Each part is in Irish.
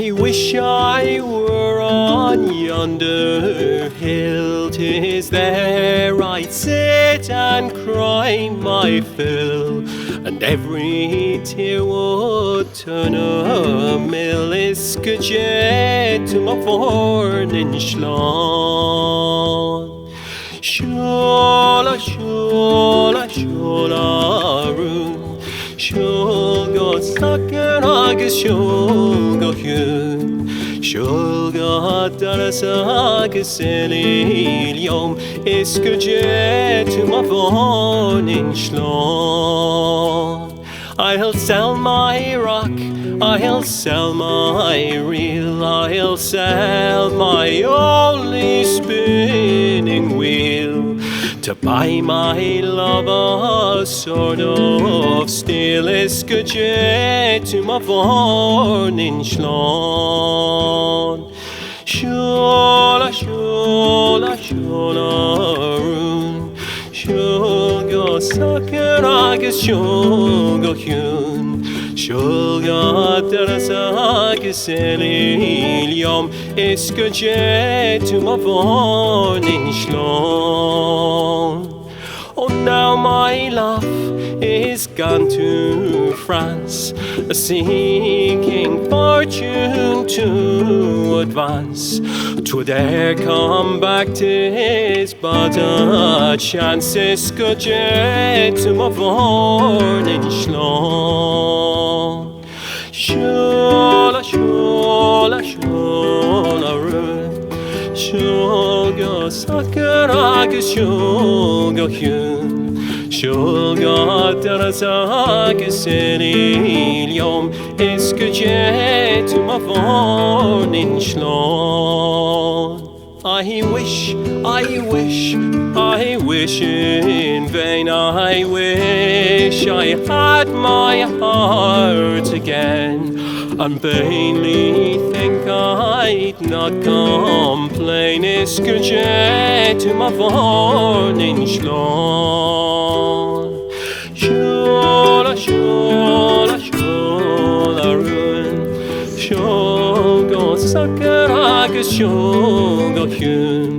I wish I were on yonder hill, 'Tis there I'd sit and cry my fill, And every tear would turn a mill, Is go dté tú mo mh'urnain slán. Siúil a siúil a siúil a rún, Siúil go socair agus siúil go ciúin, Siúil go doras agus soiléir liom Is go dté tú mo mh'urnain slán. I'll sell my rock, I'll sell my reel, I'll sell my only spinning wheel To buy my love a sword of steel Is go dté tú mo mh'urnain slán. Siúil a siúil a siúil a rún, Siúil go socair agus siúil go ciúin, Siúil go doras agus soiléir liom Is go dté tú mo mh'urnain slán. Oh now my love is gone to France Seeking fortune to advance 'Twould e'er come back 'tis but a chance Is go dté tú mo mh'urnain slán. Siúil a siúil a siúil a rún, Siúil go socair agus siúil go ciúin, Siúil go doras agus soiléir liom Is go dté tú mo mh'urnain slán. I wish, I wish, I wish in vain I wish I had my heart again And vainly think I'd not complain Is go dté tú mo mh'urnain slán. Siúil a siúil a siúil a rún, Siúil go socair agus siúil go ciúin,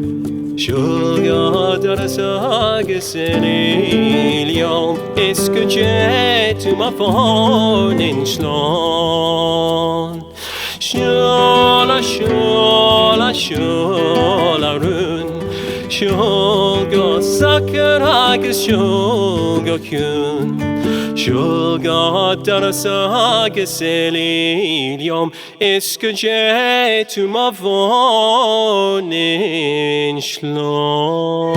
Siúil go doras agus soiléir liom Is go dté tú mo mh'urnain slán. Siúil a siúil a siúil a rún, Siúil go socair agus siúil go ciúin, Siúil go doras agus soiléir liom Is go dté tú mo mh'urnain slán.